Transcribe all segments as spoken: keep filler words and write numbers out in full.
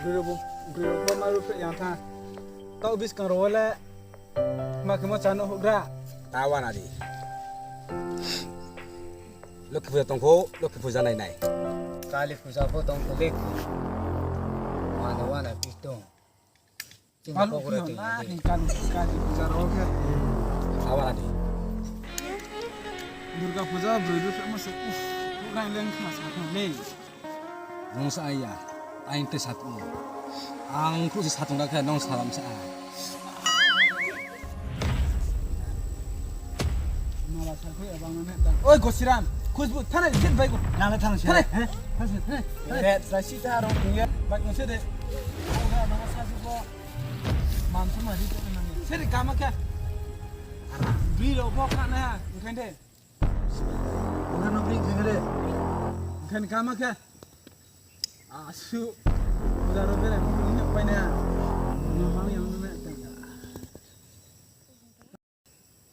Broi rao bo, broi rao bo ma ruh phe yang tha. Taoh buskang rao wo le ma khe mo chá no houhgra. Ta wana di. Lokhi puja tong kho, Lokhi puja nai nai. Kali puja pho tong kho le. Wana wana pi tong. Chini Kali pokora puja tong na, de. Kali, Kali puja rao khe. Awa di. Durga puja broi rao phe mo se, uff, program leng khna sa thang le. Nung sa ya, aing te sat o. Ang kru si satung da khe nung salam sa. Oi, Gosiram, Khushbu, thanai, sini bai ko. Nang le thang se. Thanai. He? Thang se, thanai, thanai. Re, sa si ta rong ya, bai ko se de. Ora, nang sa si ko. Mam sa ma ri ko nang. Sini kama khe. Bri rao bo kha na, engkhan de. Ora no bri engkhan de. Engkhan kama khe. Asu. Uda ro bere, mo ni pai na. Mo mang yang na.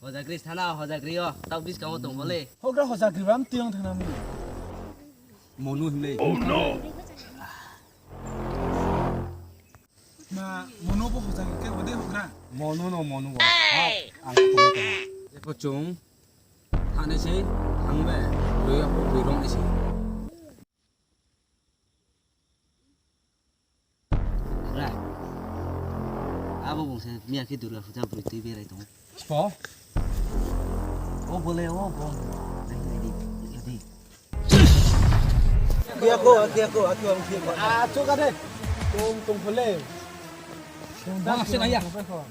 Hojagri thana, hojagri o, tau buskang wo tong bo le. Houhgra hojagri bam tiyong thana mi. Monu himle. Oh no. Ma, Monu bo hojagri khe ode houhgra. Monu no, Monu bo. Ha, ang ko ko. Eko chung. Thane se, thang be, roi ya ko, roi rong se. Ra. Abo bung se miya khe Durga puja broi tui berai tong. Spo? O bole, o bo. Nai, nai di, nai di. Aki ako, aki ako, aki ako, aki ako. Ah, chok ade. Tong, tong bole. Wah, se nai ya.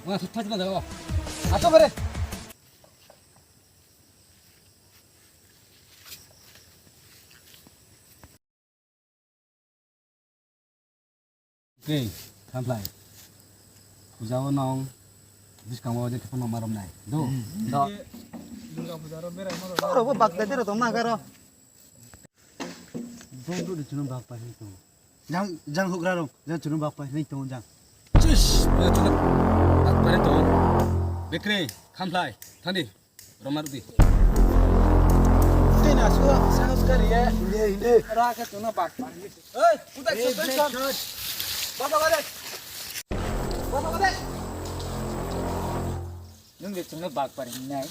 Wah, se thai na jaga. Ah, chok ade. Khe, Khamplai. Puja wo nang buskang wo je khe phano marom nai. Do. Hmm. Do. Durga puja ro berai ma ro. Oro bo bak tei ro tong na karo. Bo bru de chunu bak pai ni tong. Jang, jang houhgra rong, jang chunu bak pai ni tong jang. Chis, bo chunu bak pai ni tong. Bekri, Khamplai, thani. Roma ruh di. Tei na suha, sahos kari ye. Inde, inde. Ra khe tuna bak bak. Hei, kutai suspension. Baba gade. Baba gade. Nung de chungno bak par hinai.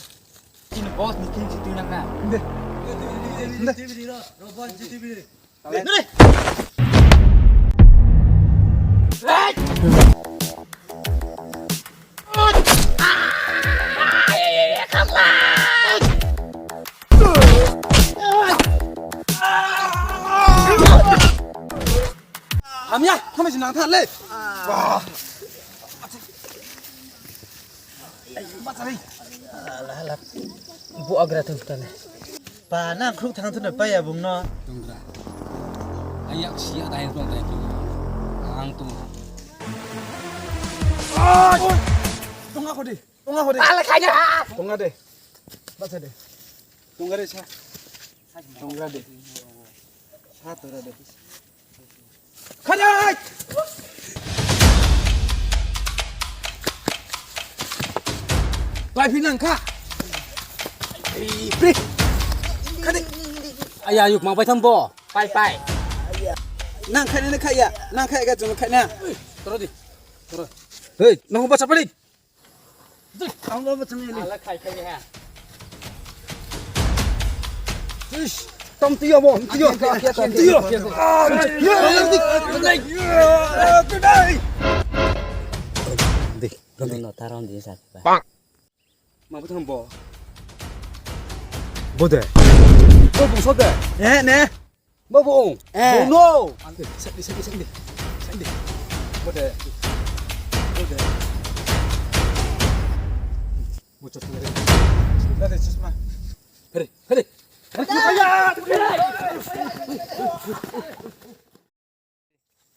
Chini boss ni thing si tui nang na. Inde. Inde. Robot G T V. Hamya, thamai si nang tha le. Ba. Ba, chari. Alah, alah. Ibu agra tu tane. Pa, nang khruh thang tu na pa ya bung no. Tonggra. Ayak siya dai tong dai tong. Ang tong. Oi! Tong ako di. Tong ako di. Ala kaya. Tong ade. Ba sa de. Tong ade sa. Tong ade. Sa tu ade. Khanai! Bai phi nang kha. Ei, pri. Khanai. Aya, yuk mang bai tham bo. Pai, pai. Nang khai na khai ya. Nang khai ga chung khai na. Toro di. Toro. Hei, nang ba chapali. Ang lo ba chang ni. Ala khai khai ha. Ish, tam tiyo bo, tiyo. Tiyo. Di, no, no, tarom di sa. Bang. Ma bo thang bo. Bo de. Bo bung so de. Eh, ne. Bo bo ong. Eh. Bo no. Ang de, sek di, sek di, sek di. Sek di. Bo de. Bo de. Bo chosma de. Da de chosma. Phere, phere.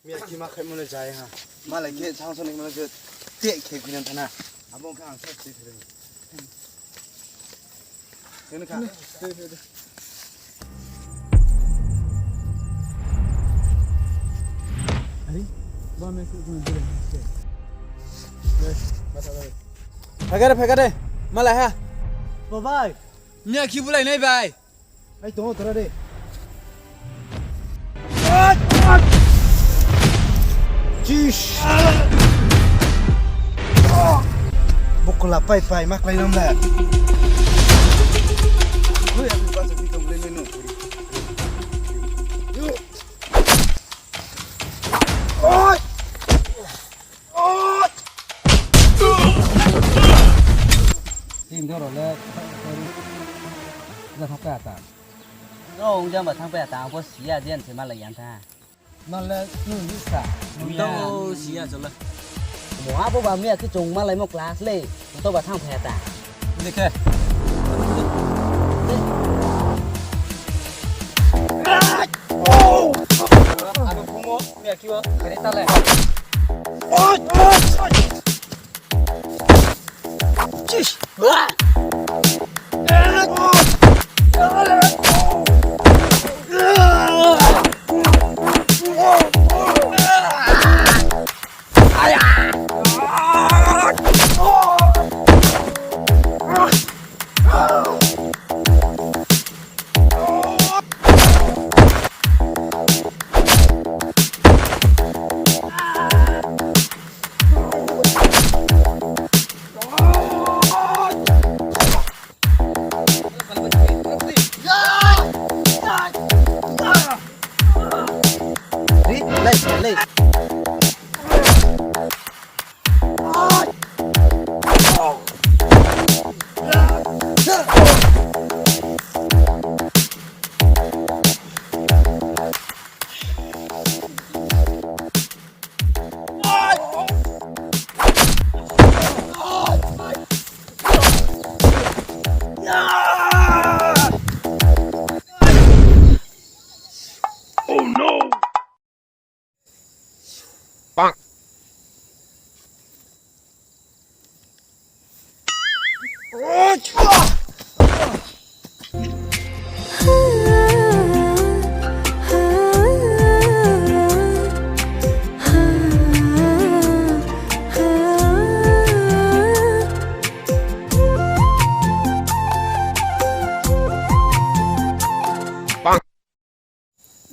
Miya kima khai mano jai ha. Malai khe sang soni mano je te khe khuinan thana. Abo khe ang sa tui thare. Kene kha. Ari, ba me khe khuinan thare. Phai kha de, phai kha de. Malai ha. Bo bai. Miya khi bulai nai bai. Ai, tong, tara de. Ai, ai. Sis! Bukula pai pai ma klái lam le. Hui, aku bacha di tong le nung. Oi! Oi! Tin doro le, ja thang pai ta. No, ong jang ba thang pai ta, ang pho siya, dian se malai yang tha. Nang le, nung ni sa. Nung to siya, chola. Mo abo ba miya khe chung malaimo class le, to ba thang phai ta. Dekhe. Ano kumo, miya khe o, kare ta le.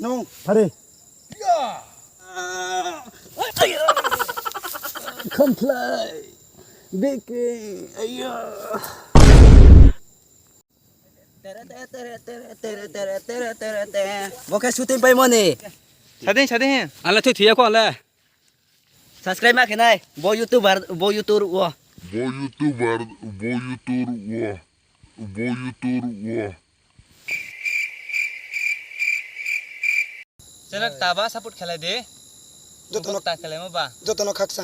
Nung. Hari. Khamplai. Beke. Aya. Bo khe shooting paimo ni. Sading, sading. Ang le thoi thoi ya kho ang le. Subscribe ma khe nai. Bo YouTuber, bo YouTuber wo. Bo YouTuber, bo YouTuber wo. Bo YouTuber wo. Channel ta ba support khelai di. Joto no ta khelai mo ba. Joto no khaksa.